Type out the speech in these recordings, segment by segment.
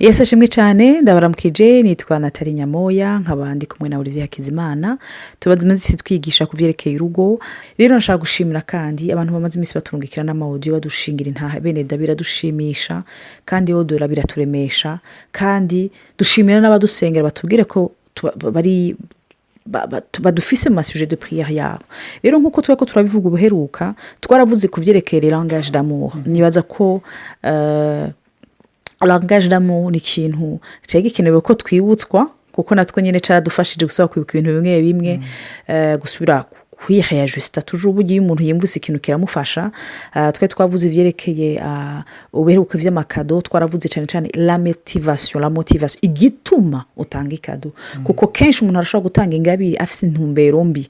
Yesu ashimwe cyane. Ndabaramukije, nitwa Nathalie Nyamoya, nkaba ndi kumwe na Olivier Hakizimana. Tubaze iminsi twigisha ku byerekeye urugo. Rero nashaka gushimira kandi abantu bamaze iminsi baturungikira n'ama audio, badushingira intaha. Bene da, biradushimisha kandi odora biraturemesha. Kandi dushimira n'abadusengera, batubwire ko bari badufise mu ma sujets de prière yabo. Rero nk'uko twari ko turabivuga ubuheruka, twaravuze ku byerekeye langage d'amour. Nibaza ko langage d'amour ni ikintu cyari gikenewe ko twibutswa, kuko natwe nyine cyaradufashije gusubira kwibuka ibintu bimwe bimwe, gusubira kwihayajusita tuje. Ubu iyo umuntu yumvise ikintu kiramufasha. Twe twavuze ibyerekeye ubuheruka by'ama cadeaux. Twaravuze cyane cyane la motivation, la motivation, igituma utanga i cadeau, kuko kenshi umuntu arashobora gutanga ingabire afite intumbero mbi,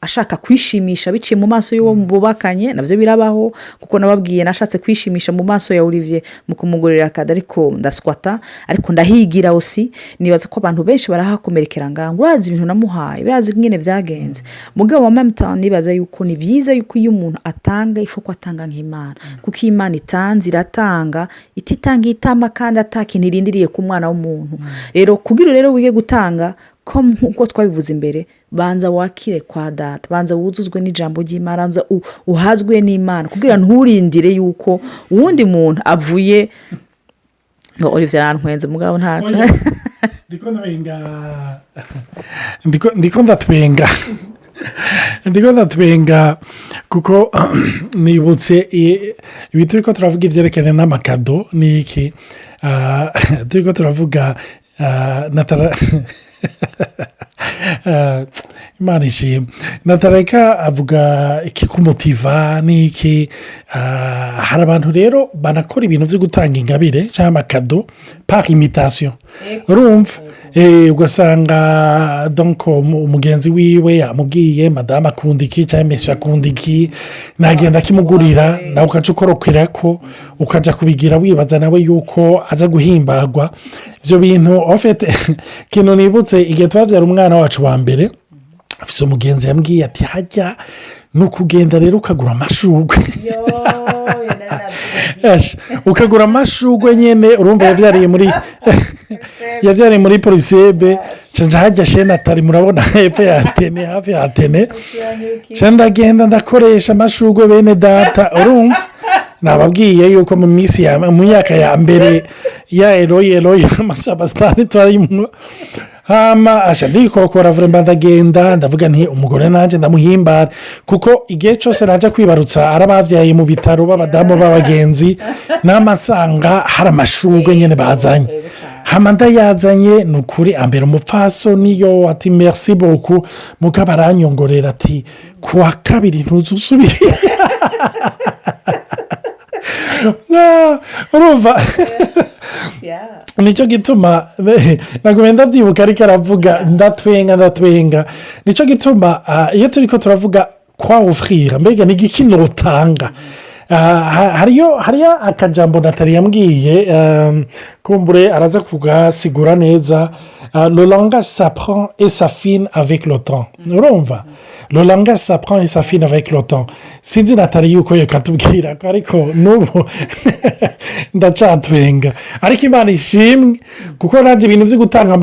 ashaka kwishimisha biciye mu maso y'uwo bubakanye. Nabyo birabaho, kuko nababwiye nashatse kwishimisha mu maso ya Olivier mu kumugurira cadeau, ariko ndaswata, ariko ndahigira aussi. Nibaza ko abantu benshi barahakomerekera ngaho, urazi ibintu namuhaye, urazi nyine byagenze. Mugabo wa temps, nibaza yuko ni byiza yuko iyo umuntu atanga, ifu ko atanga nk'Imana, kuko iyo Imana itanze, iratanga ititanga itama kandi atakintu irindiriye ku mwana w'umuntu. Rero kugira rero wige gutanga ko nk'uko twabivuze imbere, banza wakire kwa Data, banza wuzuzwe n'ijambo ry'Imana, banza uhazwe n'Imana, kugira nturindire yuko uwundi muntu avuye. Olivier arantwenze, mugabo ntacyo. Ndiko ndabenga, ndiko ndatwenga, ndiko ndatwenga kuko nibutse ibi turi ko turavuga ibyerekeranye n'ama cadeaux. Ni iki turi ko turavuga? Natara, Imana ishimwe, Natareka avuga ikikumutiva ni iki. Hari abantu rero banakora ibintu byo gutanga ingabire cyangwa ama cadeaux par imitation, urumva? Ugasanga donc umugenzi wiwe yamubwiye: "Madamu akunda iki?" cyangwa "Monsieur akunda iki?" Nagenda akimugurira, nawe ukaca ukorokera ko ukajya kubigira, wibaza nawe yuko aza guhimbagwa ibyo bintu. En fait, ikintu nibutse, igihe tubabyara umwana wacu wa mbere, afite umugenzi yambwiye ati: "Hajya ni ukugenda rero ukagura amashurwe, ukagura amashurwe nyine." Urumva, yabyariye muri polisebe. Nca hajya shene atari, murabona hepfo ya Atene, hafi ya Atene. Ndagenda ndakoresha amashurwe, bene data. Urumva, nababwiye yuko mu minsi ya mu myaka ya mbere ya eroyi eroyi amasabasitani turayimwo. Hama asha ndikokora vraiment, ndagenda ndavuga nti: "Umugore nanjye ndamuhimbara," kuko igihe cyose najya kwibarutsa, arababyaye mu bitaro b'abadamu b'abagenzi, n'amasanga hari amashurwe nyine bazanye. Hama ndayazanye, ni ukuri ambera umupfasoni yo ati: "Merci beaucoup." Mugabo aranyongorera ati: "Ku wa kabiri ntuzusubire." Urumva, nicyo gituma ntabwo ndabyibuka, ariko aravuga ndatwenga, ndatwenga. Nicyo gituma iyo turi ko turavuga kwa offrir, mbega ni igiki notanga? Hariyo akajambo Natali yambwiye, kumbure araza kugasigura neza: "Le langage s'apprend et s'affine avec le temps." Urumva, le langage s'apprend et s'affine avec le temps. Sinzi Natali yuko yakatubwira, ariko n'ubu ndacatwenga. Ariko Imana ishimwe, kuko nanjye ibintu byo gutanga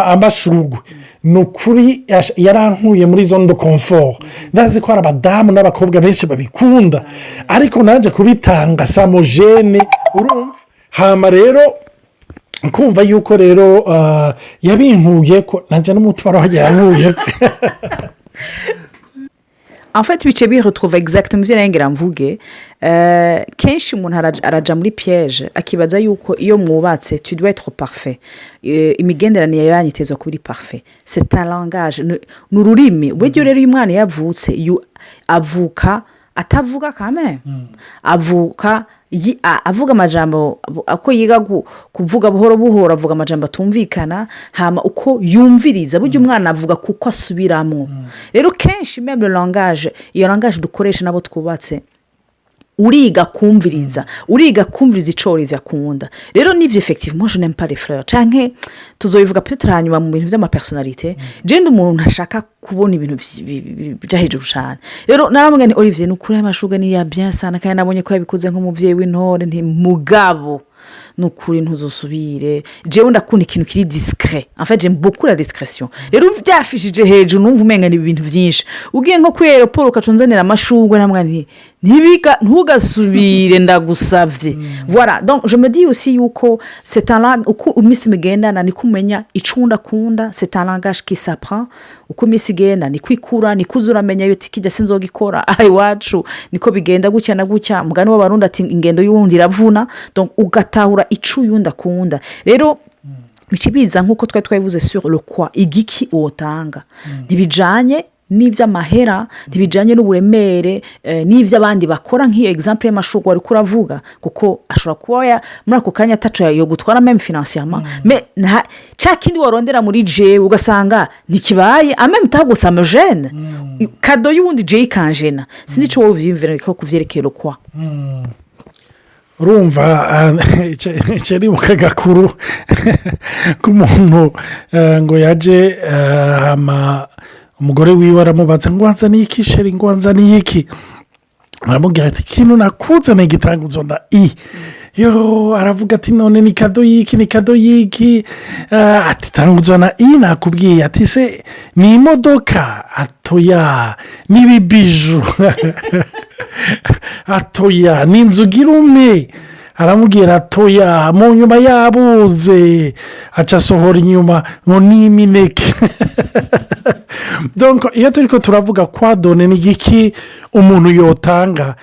amashurwe, ni ukuri yarankuye muri zone de confort. Ndazi ko hari abadamu n'abakobwa benshi babikunda, ariko nanjye kubitanga ça me gêne, urumva? Hama rero kumva yuko rero yabinkuye ko nanjye n'umutwaro wagiye yankuye ko. En fait, bice biretrouve exactement ibyo ngira mvuge. Kenshi umuntu araja muri piège, akibaza yuko iyo mwubatse tu dois être parfait, imigenderanire yanyu itezwa kuba iri parfait. C'est un langage, ni ururimi. Buryo rero iyo umwana yavutse, avuka atavuga kame, avuka avuga amajambo uko yiga kuvuga buhoro buhoro, avuga amajambo atumvikana. Hama uko yumviriza, burya umwana avuga kuko asubiramo. Rero kenshi même langage, iyo langage dukoresha n'abo twubatse, uriga kumviriza, uriga kumviriza icyo Olivier akunda. Rero n'ibyo effectivement, je n'aime pas les fleurs, canke tuzobivuga peut-être hanyuma mu bintu by'ama personnalités. Jenda umuntu ntashaka kubona ibintu bija hejuru cyane. Rero naramubwira nti: "Olivier, ni ukuri amashurwe ni ya bien sana, kandi nabonye ko yabikoze nk'umubyeyi w'intore." Nti mugabo Nukuri ntuzosubire. Jewe ndakunda ikintu kiri discret. En fait, j'aime beaucoup la discrétion. Rero byafishije hejuru, numva umenga ni ibintu byinshi. Ugiye nko kuri aéroport ukacunzanira amashurwe, namwe nti ntibiga, ntugasubire, ndagusabye. Voilà, donc je me dis aussi yuko c'est un uko iminsi migendana niko umenya icyo undi akunda. C'est un langage qui s'apprend. Uko iminsi igenda niko ikura, niko uza uramenya yuti kijya sinzogikora. Aha iwacu niko bigenda gutya na gutya. Umugani w'Abarundi ati: "Ingendo y'uwundi iravuna." Donc ugatahura icyo uyundi akunda. Rero bica biza nk'uko twari twabivuze sur le quoi, igiki wotanga. Ntibijyanye n'iby'amahera, ntibijyanye n'uburemere, n'iby'abandi bakora, nk'iyo exemple y'amashurwe wari kuravuga, kuko ashobora kuba muri ako kanya ataco yo gutwara, même financièrement. Mais cya kindi warondera muri jewe ugasanga ntikibaye, en même temps gusa me gêne, cadeau y'uwundi jewe ikanjena. Sinzi icyo wowe ubyiyumvira ko kuvyerekeye le quoi. Urumva, icyo ari mu kagakuru k'umuntu ngo yaje, umugore wiwe aramubaza ngo: "Wanzaniye iki, chéri?" Ngo: "Wanzaniye iki?" Aramubwira ati: "Ikintu nakuzaniye gitanguzo na i." Yo, aravuga ati: "None ni cadeau y'iki? Ni cadeau y'iki?" Ati: "Tanguzo na i, nakubwiye." Ati: "Se ni imodoka?" "Atoya." "Ni ibibijoux?" "Atoya." "Ni inzu ugira umwe?" Aramubwira: "Atoya." Mu nyuma yabuze, aca asohora inyuma ngo ni imineke. Iyo turi ko turavuga quoi donner, ni igiki umuntu yotanga,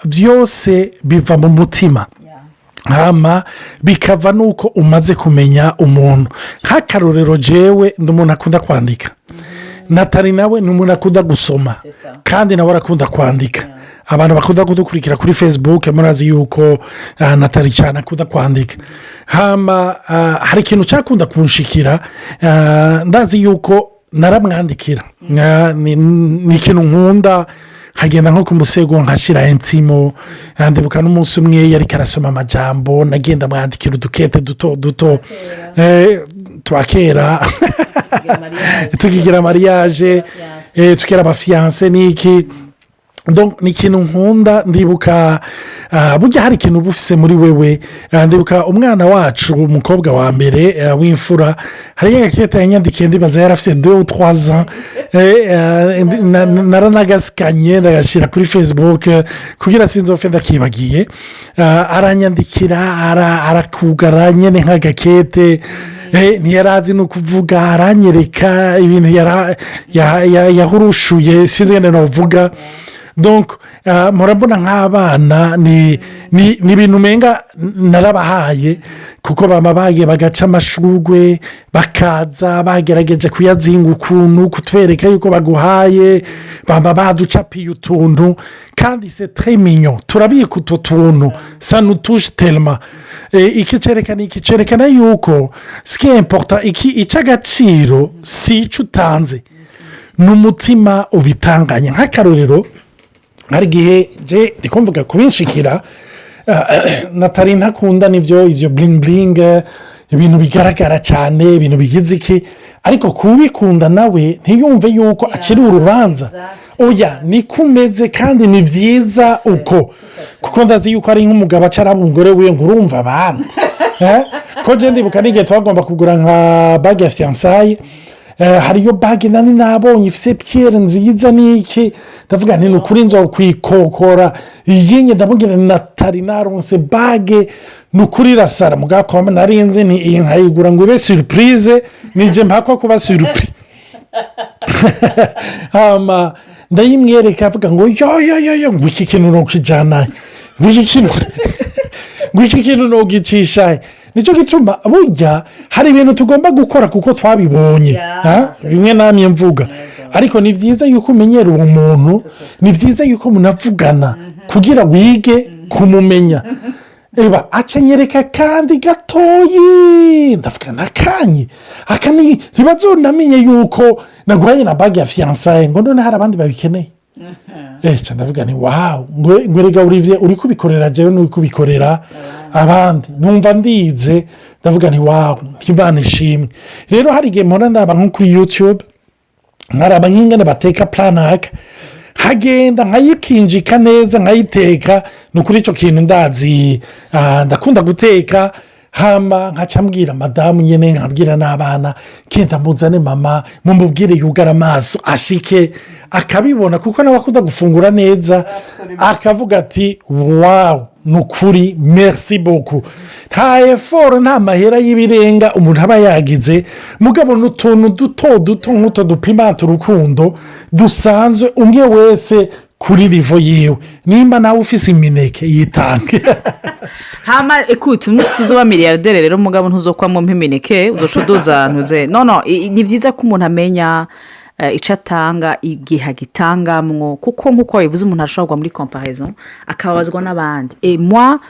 byose biva mu mutima, hama bikava n'uko umaze kumenya umuntu. Nk'akarorero, jewe ndi umuntu akunda kwandika, Natali nawe ni umuntu akunda gusoma, kandi nawe arakunda kwandika. Abantu bakunda kudukurikira kuri Facebook murazi yuko Natali cyane akunda kwandika. Hama hari ikintu cyakunda kunshikira, ndazi yuko naramwandikira. Ni ikintu nkunda, nkagenda nko ku musego nkashyira intimo. Ndibuka n'umunsi umwe yari karasoma amajambo, nagenda mwandikira udukete duto duto twa kera tukigira mariage, tukigira abafiancés n'iki. Ni ikintu nkunda. Ndibuka burya hari ikintu uba ufise muri wewe. Ndibuka umwana wacu, umukobwa wa mbere w'imfura, hariyo agakete yanyandikiye, ndibaza yari afite 2 ou 3 ans. Naranagasikanye ndagashyira kuri Facebook kugira sinzofe ndakibagiye. Aranyandikira, arakugara nyine nk'agakete, ntiyari azi no kuvuga, aranyereka ibintu yahurushuye, sinzi ngene navuga. Donc murabona nk'abana ni ibintu umenga narabahaye, kuko baba bagiye bagaca amashurwe, bakaza bagerageje kuyazinga ukuntu kutwereka yuko baguhaye, baba baducapiye utuntu, kandi c'est très mignon. Turabika utwo tuntu, ça nous touche tellement. Iki cyerekana, iki cyerekana yuko ce qui est important, iki icy'agaciro si icyo utanze, ni umutima ubitanganye. Nk'akarorero, hari igihe je ndi kumvuga kubinshikira, Natali ntakunda n'ibyo ibyo bling bling, ibintu bigaragara cyane, ibintu bigize iki, ariko kubikunda nawe ntiyumve yuko akiri urubanza. Oya, niko umeze kandi ni byiza uko, kuko ndazi yuko ari nk'umugabo acara umugore wiwe ngo: "Urumva abandi?" Ko je ndibuka n'igihe twagomba kugura nka bague ya fiançailles, hariyo bague nani nabonye ifite pierre nziza n'iki, ndavuga nti: "Ni ukuri nzo kwikokora iyi." Ndamubwira: "Natali, naronse bague, ni ukuri irasara." Mugakoma narinzi ni iyi nkayigura ngo ibe surprise, nijye mpakwa kuba surpris. Hama ndayimwereka, avuga ngo: "Yo yo yo yo," ngo: "Iki kintu ntukijyana," ngo: "Iki kintu," ngo: "Iki kintu ntugicisha." Nicyo gituma burya hari ibintu tugomba gukora kuko twabibonye. Bimwe namwe mvuga, ariko ni byiza yuko umenyera uwo muntu, ni byiza yuko munavugana kugira wige kumumenya. Eba acanyereka kandi gatoyi, ndavuga nakanye aka ntibazonamenye yuko naguhaye na bague ya fiançailles, ngo: "None hari abandi babikeneye?" Ndavuga ni wow, ngo: "Rega Olivier, uri kubikorera jewe n'uri kubikorera abandi." Numva ndize, ndavuga nti: "Wow, Imana ishimwe." Rero hari igihe mpora ndaba nko kuri YouTube, nkaraba nk'ingene bateka planaka. Nkagenda nkayikinjika neza, nkayiteka. Ni ukuri icyo kintu ndazi, ndakunda guteka. Hama nkaca mbwira madamu nyine, nkabwira n'abana: "Genda muzane mama, mumubwire yugara amaso ashike akabibona", kuko nawe akunda gufungura neza, akavuga ati: "Waouh, ni ukuri, merci beaucoup." Nta effort, nta mahera y'ibirenga umuntu aba yagize, mugabo ni utuntu duto duto nk'uto dupima urukundo dusanzwe, umwe wese kuri niveau yiwe. Nimba nawe ufise imineke, yitange. Hama écoute, umunsi tuzoba milliardaire rero, mugabo ntuzokwamwo imineke, uzoca uduza ntuze. Non, non, ni byiza ko umuntu amenya icyo atanga, igihe agitangamwo, kuko nk'uko wabivuze, umuntu ashobora kugwa muri comparaison, akababazwa n'abandi. Et moi,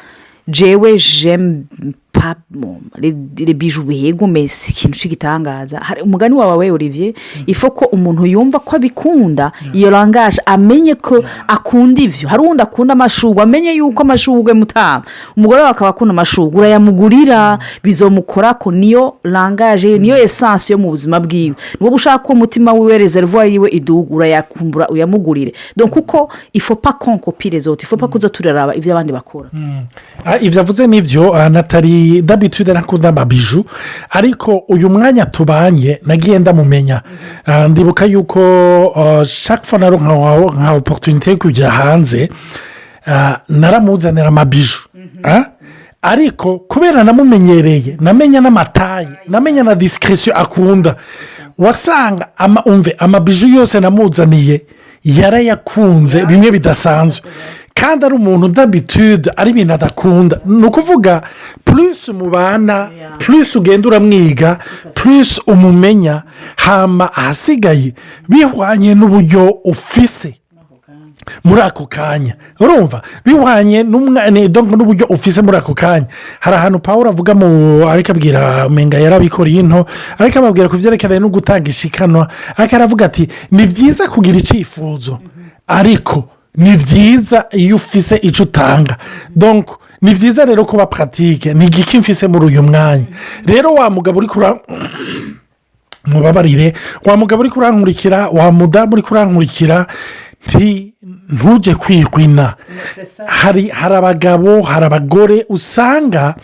jewe, j'aime pas, bon, les bijoux, yego, mais si ikintu cy'igitangaza. Hari umugani wawe we Olivier, il faut ko umuntu yumva ko abikunda iyo langage, amenye ko akunda ivyo. Hari uwundi akunda amashurwe, amenye yuko amashurwe mutama, umugore wawe akaba akunda amashurwe, urayamugurira, bizomukora ko niyo langage ye, niyo essence yo mu buzima bwiwe. Niba ushaka ko umutima wiwe, réservoir yiwe iduga, urayakumbura uyamugurire. Donc kuko il faut pas qu'on copie les autres, il faut pas kuza turaraba ibyo abandi bakora. Ibyo avuze nibyo. Nathalie d'habitude ntakunda ama bijoux, ariko uyu mwanya tubanye nagiye ndamumenya. Ndibuka yuko chaque fois naronka nka opportunité yo kujya hanze, naramuzanira ama bijoux. Ariko kubera namumenyereye, namenya n'ama taille, namenya na discrétion akunda, wasanga umve, ama bijoux yose namuzaniye yarayakunze bimwe bidasanzwe, kandi ari umuntu d'habitude ari ibintu adakunda. Ni ukuvuga, plus mubana, plus ugenda uramwiga, plus umumenya. Hama ahasigaye bihwanye n'uburyo ufise muri ako kanya. Urumva, bihwanye n'uburyo ufise muri ako kanya. Hari ahantu Paul avuga mu, ariko abwira, umenga yarabikoreye into, ariko ababwira ku byerekeranye no gutanga ishikanwa, ariko aravuga ati: "Ni byiza kugira icyifuzo, ariko ni byiza iyo ufise icyo utanga." Donc ni byiza rero kuba pratique. Ni igiki mfise muri uyu mwanya? Rero wa mugabo uri kura, mubabarire, wa mugabo uri kurankurikira, wa mudamu uri kurankurikira, ntujye kwigwina. Hari abagabo, hari abagore usanga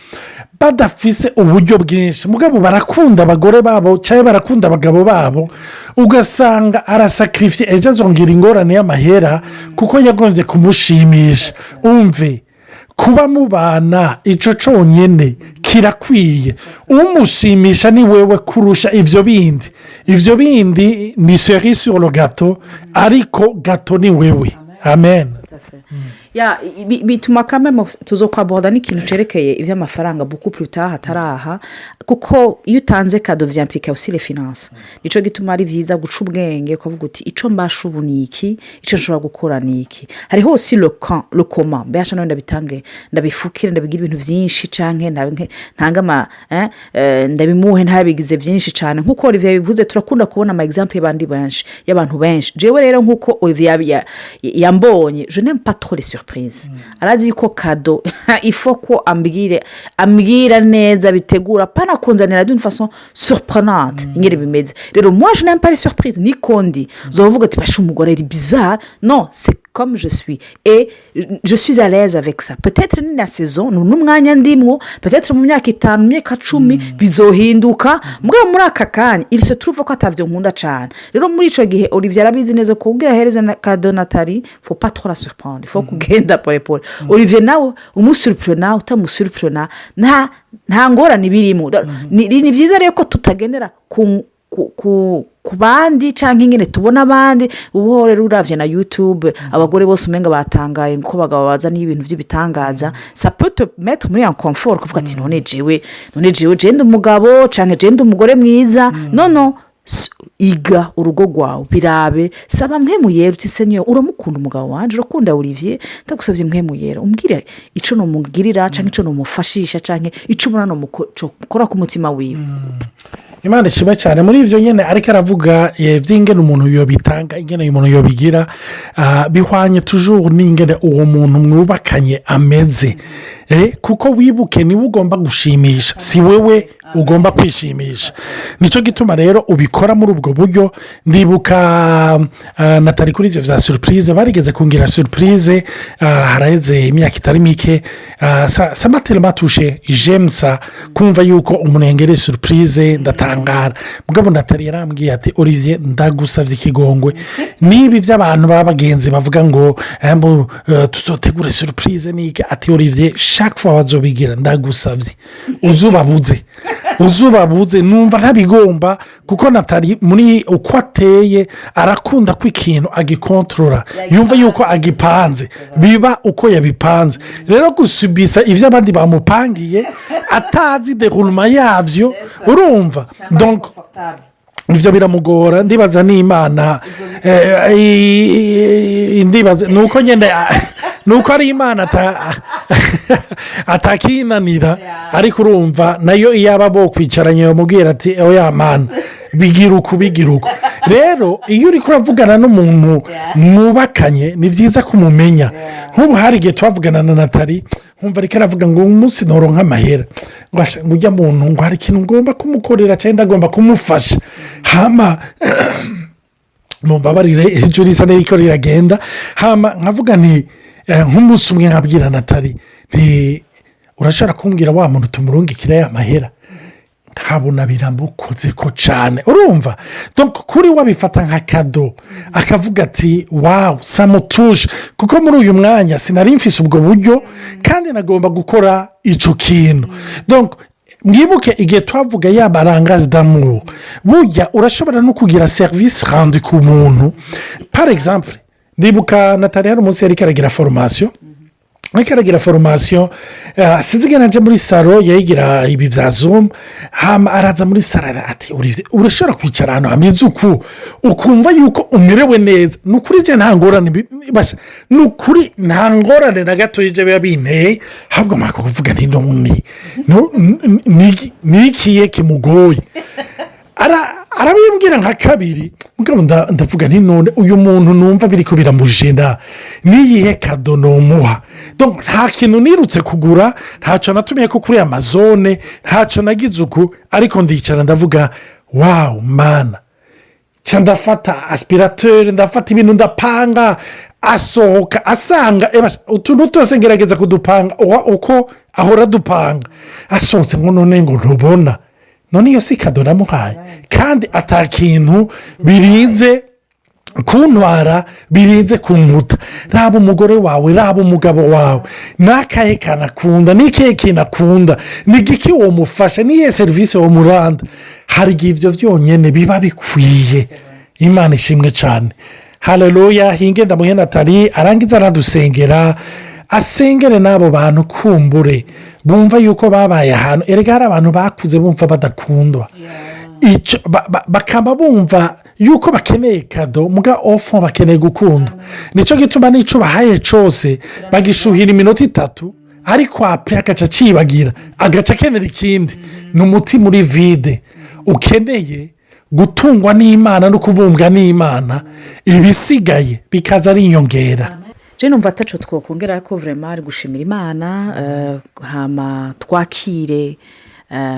badafise uburyo bwinshi, mugabo barakunda abagore babo cyangwa barakunda abagabo babo, ugasanga arasakirifiye, ejo azongera ingorane y'amahera kuko yagombye kumushimisha. Umve, kuba mubana icyo cyonyine kirakwiye. Umushimisha ni wewe kurusha ibyo bindi. Ibyo bindi ni cerise sur le gâteau, ariko gâteau ni wewe. Amen. Ya, bituma kamwe tuzo kwaborda n'ikintu cyerekeye iby'amafaranga beaucoup plus tard, hataraha, kuko iyo utanze cadeau vy'implique aussi les finances. Nicyo gituma ari byiza guca ubwenge, ukavuga uti: "Icyo mbasha ubu ni iki? Icyo nshobora gukora ni iki?" Hariho aussi le quand, le comment. Mbese nawe ndabitange, ndabifukire, ndabigira ibintu byinshi, canke ntange ama ndabimuhe ntabigize byinshi cyane. Nk'uko Olivier yabivuze, turakunda kubona ama exemple y'abandi benshi, y'abantu benshi. Jewe rero, nk'uko Olivier yambonye, je n'aime pas trop les surprises. Arazi ko cadeau, il faut ko ambwire, ambwira neza, bitegura, pana kunzanira d'une façon surprenante ingene bimeze. Rero moi, je n'aime pas les surprises. Niko ndi, uzovuga ati: "Basha, umugore ari bizarre." Non, c'est comme je suis et je suis à l'aise avec ça. Peut-être ni na saison, ni n'umwanya ndimwo. Peut-être mu myaka 5, mu myaka 10 bizohinduka. Mugabo muri aka kanya, il se trouve ko atavyo nkunda cyane. Rero muri ico gihe, Olivier arabizi neza ko kugira ahereze cadeau Nathalie, faut pas trop la surprendre, faut kugenda pole pole. Olivier nawe umusurprena, utamusurprena, nta ngorane ibirimo. Ni byiza rero ko tutagendera ku bandi cyangwa ingene tubona abandi. Ubu rero urabye na YouTube, abagore bose umenga batangaye ko abagabo bazana ibintu by'ibitangaza. Ça peut te mettre muri inconfort, kuvuga ati: None jewe jenda umugabo cyangwa jenda umugore mwiza?" Non, non, iga urugo rwawe, birabe, saba Mpwemu Yera uti: "Seigneur, uramukunda umugabo wanjye, urakunda Olivier, ndagusabye Mpwemu Yera umbwire icyo numugirira cyangwa icyo numufashisha cyangwa icyo ubona numukora ku mutima wiwe." Imana ishimwe cyane muri ibyo nyine. Ariko aravuga by'ingene umuntu yobitanga, ingene umuntu yobigira, bihwanye toujours n'ingene uwo muntu mwubakanye ameze. Kuko wibuke, niwe ugomba gushimisha, si wewe ugomba kwishimisha. Nicyo gituma rero ubikora muri ubwo buryo. Ndibuka natari kuri ibyo bya surprise, barigeze kungira surprise haraheze imyaka itari mike. Ça m'a tellement touché, j'aime ça, kumva yuko umuntu yangereye surprise, ndatangara. Mugabo Natali yarambwiye ati: "Olivier, ndagusabye ikigongwe, niba iby'abantu baba bagenzi bavuga ngo tuzotegure surprise niki," ati: "Olivier, chaque fois bazobigira, ndagusabye uzubabuze, uzubabuze." Numva ntabigomba, kuko Natali muri uko ateye arakunda ko ikintu agikontorora, yumva yuko agipanze biba uko yabipanze. Rero gusubisa ibyo abandi bamupangiye atazi déroulement yabyo, urumva, donc ibyo biramugora. Ndibaza n'Imana, ndibaza ni uko nyine, ni uko ari Imana atakinanira. Ariko urumva nayo iyo aba bo kwicaranye bamubwira ati: "Oya Mana, bigira uku, bigira uku." Rero iyo uri kuravugana n'umuntu mwubakanye, ni byiza kumumenya. Nk'ubu hari igihe twavugana na Natali, nkumva ariko aravuga ngo umunsi ntoronka amahera, ngo ujya muntu, ngo hari ikintu ngomba kumukorera cyangwa ndagomba kumufasha. Hama mumbabarire, ejo risa n'iriko riragenda. Hama nkavuga nti nk'umunsi umwe nkabwira Natali nti: "Urashobora kumbwira wa muntu tumurungikira ya mahera?" Ntabona biramukoze ko cyane. Urumva, kuri we abifata nka cadeau, akavuga ati: "Waouh, ça me touche," kuko muri uyu mwanya sinari mfise ubwo buryo kandi nagomba gukora icyo kintu. Mwibuke igihe twavuga ya ma langage d'amour, burya urashobora no kugira service rendu ku muntu. Par exemple, ndibuka Natali hari umunsi yari karagira formation, ariko aragira formation, sinzi ingene aje muri salon, yayigira ibi bya Zoom. Hama araza muri salon ati: "Olivier, urashobora kwicara ahantu hameze uku ukumva yuko umerewe neza?" Ni ukuri njye nta ngorane basha, ni ukuri nta ngorane na gato ijya biba binteye. Ahubwo mpaka kuvuga nti none ni ikihe kimugoye? Arabimbwira nka kabiri. Mugabo ndavuga nti: "None uyu muntu numva biri ko biramujena, niyihe cadeau nomuha?" Donc, nta kintu nirutse kugura, ntacyo natumiye ko kuri Amazon, ntacyo nagize uku, ariko ndicara ndavuga: "Waouh Mana!" Nca ndafata aspirateur, ndafata ibintu, ndapanga. Asohoka asanga utuntu twose ngerageza kudupanga uko ahora dupanga. Asohotse ngo: "None ngo ntubona none iyo si cadeau namuhaye?" Kandi atakintu birinze kuntwara, birinze kunkuta. Raba umugore wawe, raba umugabo wawe, n'akahe kantu akunda, n'ikihe kintu akunda, ni igiki wamufasha, n'iyihe serivisi wamuranda? Hari igihe ibyo byonyine biba bikwiye. Imana ishimwe cyane, haleluya. Hinge ndamuhe Natali arangiza aradusengera, asengere n'abo bantu kumbure bumva yuko babaye ahantu. Erega hari abantu bakuze bumva badakundwa, icyo bakaba bumva yuko bakeneye cadeau, muga au fond bakeneye gukundwa. Nicyo gituma n'icyo bahaye cyose bagishuhira iminota 3, ariko après agaca acibagira, agaca akenera ikindi. Ni umutima uri vide, ukeneye gutungwa n'Imana no kubumbwa n'Imana, ibisigaye bikaza ari inyongera. Je numva ataco twokongera ko, vraiment ari gushimira Imana. Hama twakire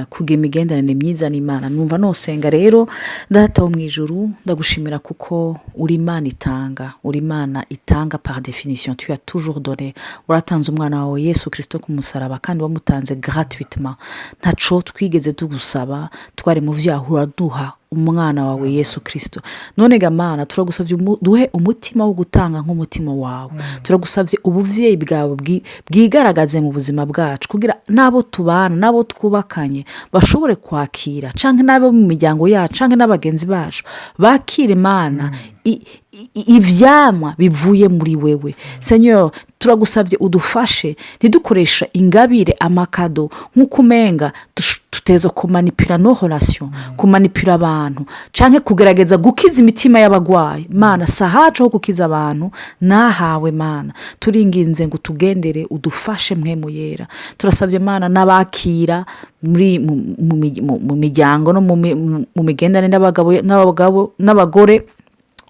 kugira imigenderanire myiza n'Imana. Numva nosenga rero. Data wo mu ijuru, ndagushimira kuko uri Imana itanga, uri Imana itanga. Par définition, tu as toujours donné. Waratanze umwana wawe Yesu Kirisito ku musaraba, kandi wamutanze gratuitement, ntaco twigeze tugusaba. Twari mu byaha, uraduha umwana wawe Yesu Kirisito. None ga Mana, turagusabye duhe umutima wo gutanga nk'umutima wawe. Turagusabye ubuvyeyi bwawe bwigaragaze mu buzima bwacu, kugira n'abo tubana, n'abo twubakanye bashobore kwakira, cyangwa n'abo mu miryango yacu, cyangwa n'abagenzi bacu bakira, Imana, ivyamwa bivuye muri wewe. Seigneur, turagusabye udufashe ntidukoreshe ingabire, ama cadeaux, nk'uko umenga tuteza kumanipira nos relations, kumanipira abantu, cyangwa kugerageza gukiza imitima y'abagwayi. Mana, si ahacu ho gukiza abantu, nahawe. Mana, turinginze ngo utugendere, udufashe. Mpwemu Yera, turasabye Mana, n'abakira muri mu miryango no mu migenderanire n'abagabo n'abagore.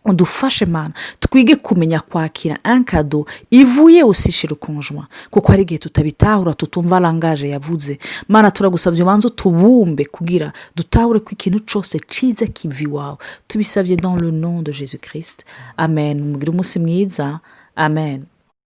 Udufashe Mana, twige kumenya kwakira un cadeau ivuye aussi chez le conjoint, kuko hari igihe tutabitahura, tutumva langage yavuze. Mana, turagusabye ubanze utubumbe kugira dutahure ko ikintu cyose cyiza kiva iwawe. Tubisabye dans le nom de Jésus Christ, amen. Mugire umunsi mwiza, amen.